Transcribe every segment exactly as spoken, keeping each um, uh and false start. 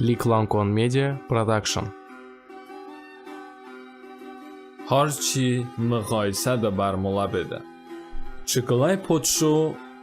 Liklankon Media Production. Har çi mığayisədə bərmolə bedə. Çı qıləy podsho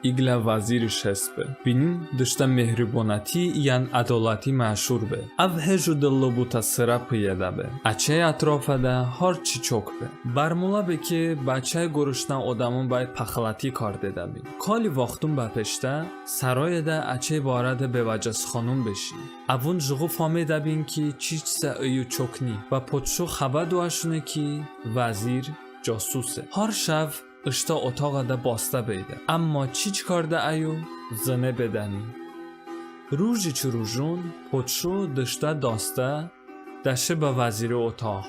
iqlə vəzirış hestbe. Binin dıştə mehribonəti iyən ədoləti məşhur be. Əv hejo dıllo butə sırə pıyedəbe. Əçəy ətrofədə har çi çok be. Bərmolə be ki, bə əçəy qorəşnə odəmon bəy pəxıləti kardedəbin. Kali vaxton bəpeştə səroyədə əçəy barədə bevəcəz xanım beşin. Əvon jıqo famedəbin ki, çiçsə ıyo çok ni. Bə podsho xəbə doəşone ki, vəzir cosuse. Har şəv ıştə otağədə bastə beydə. Əmma çiç kardə əyo zıne bedəni. Ruji çı rujon podsho dıştə dastə dəşe bə vəziri otağ.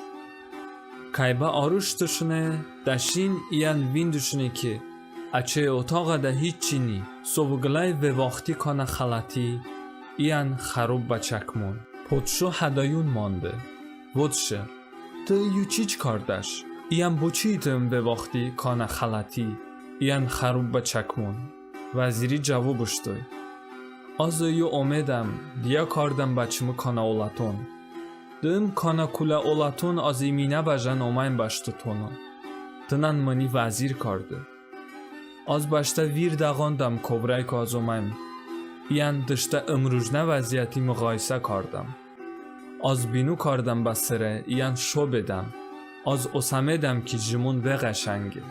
Kəybə arıştışone, dəşin iyən vindışone ki, əçəy otağədə hiç çi ni. Sovu qıləy vevaxti kanə xələti iyən xərob bə çəkmon. Podsho hədəyon mande. Votşe: "Tı ıyo çiç kardəş? İyən boçi ıtım vevaxti kanə xələti iyən xərob bə çəkmon?" Vəziri cəvobış doy: "Az ıyo omedəm, diyə kardəm bə çımı kanə oləton. Dım kanə kulə oləton az iminə bəjən oməym bəştı tono. Tınən mıni vəzir kardı. Az bəştə vir dəğandəm kovrəyku az oməym. İyən dıştə ımrujnə vəziyəti mığayisə kardəm. Az bino kardəm bə sıre iyən şo bedəm. Az osəmedəm ki, jımon ve ğəşənge.